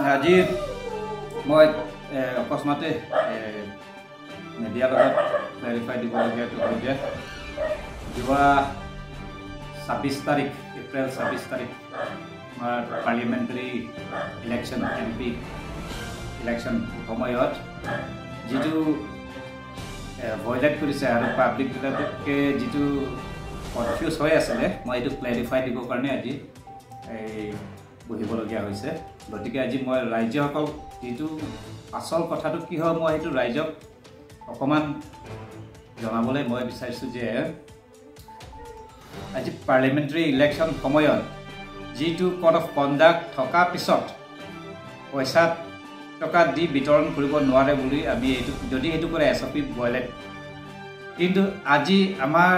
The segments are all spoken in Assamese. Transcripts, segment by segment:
আজি মই অকস্মাতে মিডিয়াৰ লগত ক্লেৰিফাই দিবলগীয়াটো হ'ল যে যোৱা 26 তাৰিখ, এপ্ৰিল 26 তাৰিখ আমাৰ পাৰ্লিয়ামেণ্টাৰী ইলেকশ্যন, এমপি ইলেকশ্যন সময়ত যিটো ভয়লেট কৰিছে আৰু পাব্লিকবিলাকে যিটো কনফিউজ হৈ আছিলে, মই এইটো ক্লেৰিফাই দিবৰ কাৰণে আজি এই বহিবলগীয়া হৈছে। গতিকে আজি মই ৰাইজসকল যিটো আচল কথাটো কি হয়, মই সেইটো ৰাইজক অকণমান জনাবলৈ মই বিচাৰিছোঁ যে আজি পাৰ্লিয়ামেণ্টাৰী ইলেকশ্যন সময়ত যিটো কোড অফ কণ্ডাক্ট থকা পিছত পইচা টকা দি বিতৰণ কৰিব নোৱাৰে বুলি আমি এইটো যদি সেইটো কৰে এছঅ'পি ভয়লেট। কিন্তু আজি আমাৰ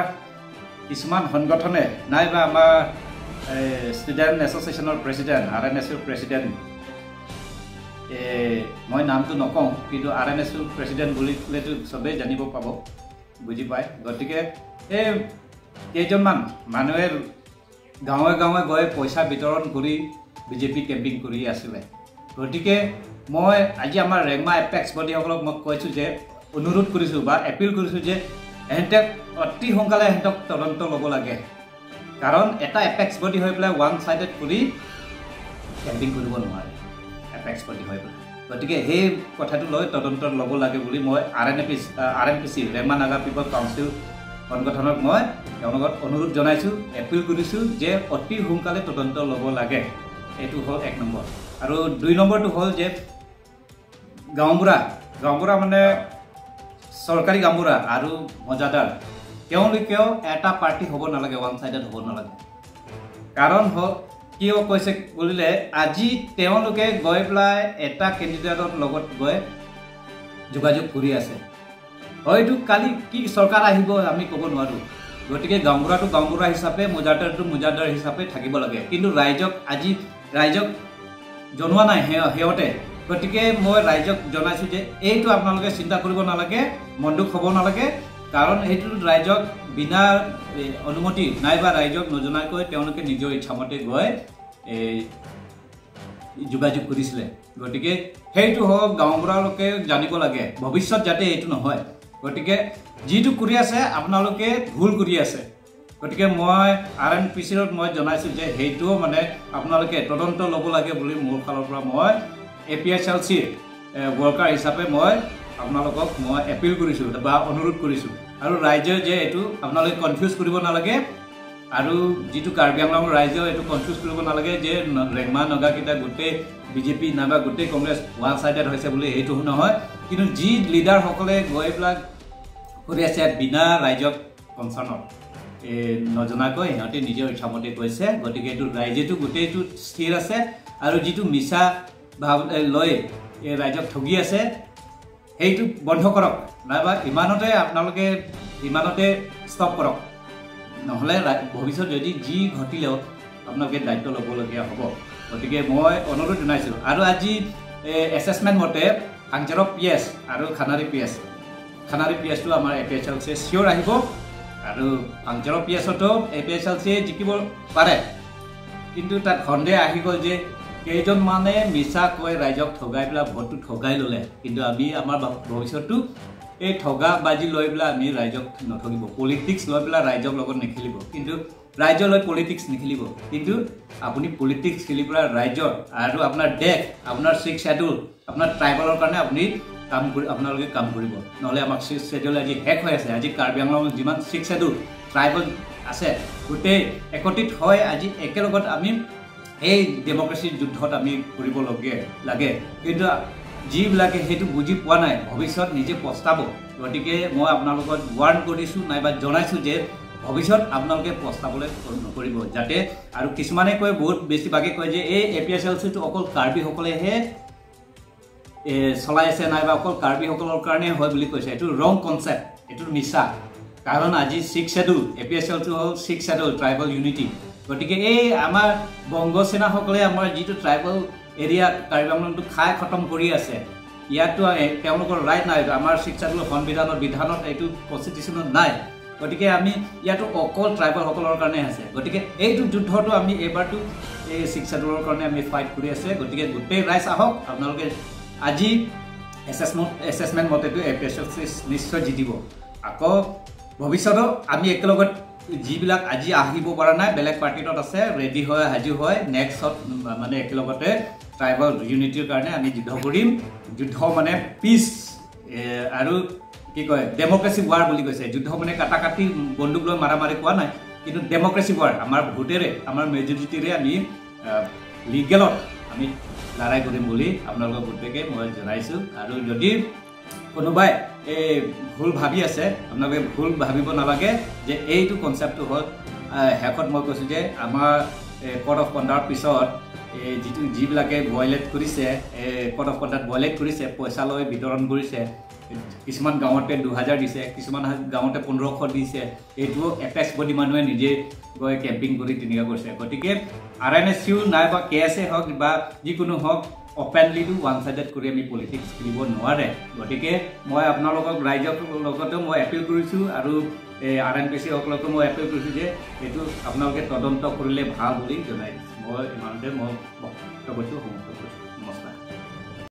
কিছুমান সংগঠনে নাইবা আমাৰ ষ্টুডেণ্ট এছ'চিয়েশ্যনৰ প্ৰেচিডেণ্ট, আৰএনএছৰ প্ৰেচিডেণ্ট, মই নামটো নকওঁ, কিন্তু আৰএনএছৰ প্ৰেচিডেণ্ট বুলি ক'লেতো চবেই জানিব পাব, বুজি পায়। গতিকে এই কেইজনমান মানুহে গাঁৱে গাঁৱে গৈ পইচা বিতৰণ কৰি বিজেপি কেম্পিং কৰি আছিলে। গতিকে মই আজি আমাৰ ৰেংমা এপেক্স বডিসকলক মই কৈছোঁ যে অনুৰোধ কৰিছোঁ বা এপিল কৰিছোঁ যে এহেঁতক অতি সোনকালে এহেঁতক তদন্ত ল'ব লাগে। কাৰণ এটা এপেক্স বডি হৈ পেলাই ওৱান চাইডেড কৰি কেম্পিং কৰিব নোৱাৰে এপেক্স বডি হৈ পেলাই। গতিকে সেই কথাটো লৈ তদন্ত ল'ব লাগে বুলি মই আৰএনপিচি ৰেংমা নাগা পিপল কাউন্সিল সংগঠনক মই তেওঁলোকক অনুৰোধ জনাইছোঁ, এপিল কৰিছোঁ যে অতি সোনকালে তদন্ত ল'ব লাগে। এইটো হ'ল এক নম্বৰ। আৰু দুই নম্বৰটো হ'ল যে গাঁওবুঢ়া, গাঁওবুঢ়া মানে চৰকাৰী গাঁওবুঢ়া আৰু মজাদাৰ, তেওঁলোকেও এটা পাৰ্টি হ'ব নালাগে, ওৱান চাইডেড হ'ব নালাগে। কাৰণ হ'ল কিয় কৈছে বুলিলে আজি তেওঁলোকে গৈ পেলাই এটা কেণ্ডিডেটৰ লগত গৈ যোগাযোগ কৰি আছে, হয়তো কালি কি চৰকাৰ আহিব আমি ক'ব নোৱাৰোঁ। গতিকে গাঁওবুঢ়াটো গাঁওবুঢ়া হিচাপে, মজাদাৰটো মজাদাৰ হিচাপে থাকিব লাগে। কিন্তু ৰাইজক আজি ৰাইজক জনোৱা নাই সিহঁতে। গতিকে মই ৰাইজক জনাইছোঁ যে এইটো আপোনালোকে চিন্তা কৰিব নালাগে, মন দুখ হ'ব নালাগে। কাৰণ সেইটো ৰাইজক বিনা অনুমতি নাইবা ৰাইজক নজনাকৈ তেওঁলোকে নিজৰ ইচ্ছামতে গৈ এই যোগাযোগ কৰিছিলে। গতিকে সেইটো হওক গাঁওবুঢ়ালোকে জানিব লাগে, ভৱিষ্যত যাতে এইটো নহয়। গতিকে যিটো কৰি আছে আপোনালোকে ভুল কৰি আছে। গতিকে মই আৰএনপিচিত মই জনাইছোঁ যে সেইটোও মানে আপোনালোকে তদন্ত ল'ব লাগে বুলি মোৰ ফালৰ পৰা মই এপিএছএলচিৰ ৱৰ্কাৰ হিচাপে মই আপোনালোকক মই এপিল কৰিছোঁ বা অনুৰোধ কৰিছোঁ। আৰু ৰাইজে যে এইটো আপোনালোকে কনফিউজ কৰিব নালাগে, আৰু যিটো কাৰ্বি আংলং ৰাইজেও এইটো কনফিউজ কৰিব নালাগে যে ৰেংমা নগাকেইটা গোটেই বিজেপি নাইবা গোটেই কংগ্ৰেছ ওৱান চাইডেড হৈছে বুলি, সেইটো নহয়। কিন্তু যি লিডাৰসকলে গৈ এইবিলাক কৰি আছে বিনা ৰাইজক কনচাৰ্ণত নজনাকৈ সিহঁতে নিজৰ ইচ্ছামতে গৈছে। গতিকে এইটো ৰাইজেতো গোটেইটো স্থিৰ আছে, আৰু যিটো মিছা ভাৱ লৈ এই ৰাইজক ঠগি আছে সেইটো বন্ধ কৰক, নাইবা ইমানতে আপোনালোকে ইমানতে ষ্টপ কৰক। নহ'লে ভৱিষ্যত যদি যি ঘটিলেও আপোনালোকে দায়িত্ব ল'বলগীয়া হ'ব। গতিকে মই অনুৰোধ জনাইছোঁ। আৰু আজি এছেচমেণ্ট মতে হাংজাৰক পিএছ আৰু খানাৰী পিএছ, খানাৰী পিএছটো আমাৰ এপিএছএলচি চিয়'ৰ আহিব, আৰু হাংজাৰক পিএছতো এপিএছএলচিয়ে জিকিব পাৰে। কিন্তু তাত সন্দেহ আহি গ'ল যে কেইজনমানে মিছা কৈ ৰাইজক ঠগাই পেলাই ভোটটো ঠগাই ল'লে। কিন্তু আমি আমাৰ ভৱিষ্যতটো এই ঠগা বাজি লৈ পেলাই আমি ৰাইজক নঠগিব, পলিটিক্স লৈ পেলাই ৰাইজৰ লগত নেখেলিব, কিন্তু ৰাইজৰ লৈ পলিটিক্স নেখেলিব। কিন্তু আপুনি পলিটিক্স খেলি পেলাই ৰাইজৰ আৰু আপোনাৰ দেশ, আপোনাৰ ছিক্স শ্বেডিউল, আপোনাৰ ট্ৰাইবেলৰ কাৰণে আপুনি কাম কৰি আপোনালোকে কাম কৰিব। নহ'লে আমাক ছিক্স শ্বেডিউল আজি শেষ হৈ আছে। আজি কাৰ্বি আংলঙত যিমান ছিক্স শ্বেডিউল ট্ৰাইবেল আছে গোটেই একত্ৰিত হৈ আজি একেলগত আমি এই ডেম'ক্ৰেচিৰ যুদ্ধত আমি কৰিব লাগে। কিন্তু যিবিলাকে সেইটো বুজি পোৱা নাই ভৱিষ্যত নিজে পস্তাব। গতিকে মই আপোনালোকক ৱাৰ্ণ কৰিছোঁ নাইবা জনাইছোঁ যে ভৱিষ্যত আপোনালোকে পস্তাবলৈ নকৰিব যাতে। আৰু কিছুমানে কয়, বহুত বেছিভাগে কয় যে এই এপিএছএলচিটো অকল কাৰ্বিসকলেহে চলাই আছে নাইবা অকল কাৰ্বিসকলৰ কাৰণে হয় বুলি কৈছে। এইটো ৰং কনচেপ্ট, এইটো মিছা। কাৰণ আজি ছিক্স শ্বেডিউল এপিএছএলচি হ'ল ছিক্স শ্বেডিউল ট্ৰাইবেল ইউনিটি। গতিকে এই আমাৰ বংগ সেনাসকলে আমাৰ যিটো ট্ৰাইবেল এৰিয়া কাৰ্বি আংলংটো খাই খতম কৰি আছে, ইয়াততো তেওঁলোকৰ ৰাইট নাই। আমাৰ ছিক্স শ্বেডিউল সংবিধানত বিধানত এইটো কনষ্টিটিউশ্যনত নাই। গতিকে আমি ইয়াতো অকল ট্ৰাইবেলসকলৰ কাৰণে আছে। গতিকে এইটো যুদ্ধটো আমি এইবাৰটো এই 6 শ্বেডিউলৰ কাৰণে আমি ফাইট কৰি আছে। গতিকে গোটেই ৰাইজ আহক, আপোনালোকে আজি এছেছমেণ্ট মতেতো এ পি এছ চি নিশ্চয় জিতিব। আকৌ ভৱিষ্যতত আমি একেলগত যিবিলাক আজি আহিব পৰা নাই, বেলেগ পাৰ্টিত আছে, ৰেডি হয়, সাজু হয়, নেক্সট মানে একেলগতে ট্ৰাইবেল ইউনিটিৰ কাৰণে আমি যুদ্ধ কৰিম। যুদ্ধ মানে পিচ আৰু কি কয় ডেম'ক্ৰেচি ৱাৰ বুলি কৈছে। যুদ্ধ মানে কাটা কাটি বন্দুক লৈ মাৰা মাৰি কোৱা নাই, কিন্তু ডেম'ক্ৰেচি ৱাৰ আমাৰ ভোটেৰে, আমাৰ মেজৰিটিৰে আমি লিগেলত আমি লৰাই কৰিম বুলি আপোনালোকক গোটেইকে মই জনাইছোঁ। আৰু যদি কোনোবাই এই ভুল ভাবি আছে, আপোনালোকে ভুল ভাবিব নালাগে যে এইটো কনচেপ্টটো হ'ল। শেষত মই কৈছোঁ যে আমাৰ ক'ড অফ কণ্ডাক্টৰ পিছত এই যিবিলাকে ভয়লেট কৰিছে, এই ক'ড অফ কণ্ডাক্ট ভয়লেট কৰিছে, পইচা লৈ বিতৰণ কৰিছে, কিছুমান গাঁৱতে 2000 দিছে, কিছুমান গাঁৱতে 1500 দিছে, এইটো এপেক্স বডি মানুহে নিজে গৈ কেম্পিং কৰি তেনেকুৱা কৰিছে। গতিকে আৰ এন এছ ইউ নাইবা কে এছ এ হওক বা যিকোনো হওক, অপেনলিটো ওৱান চাইডেড কৰি আমি পলিটিক্স খেলিব নোৱাৰে। গতিকে মই আপোনালোকক ৰাইজৰ লগতেও মই এপিল কৰিছোঁ আৰু এই আৰ এন পি চি সকলকো মই এপিল কৰিছোঁ যে এইটো আপোনালোকে তদন্ত কৰিলে ভাল বুলি জনাই দিছোঁ। মই ইমানতে মই বক্তব্যটো সমাপ্ত কৰিছোঁ। নমস্কাৰ।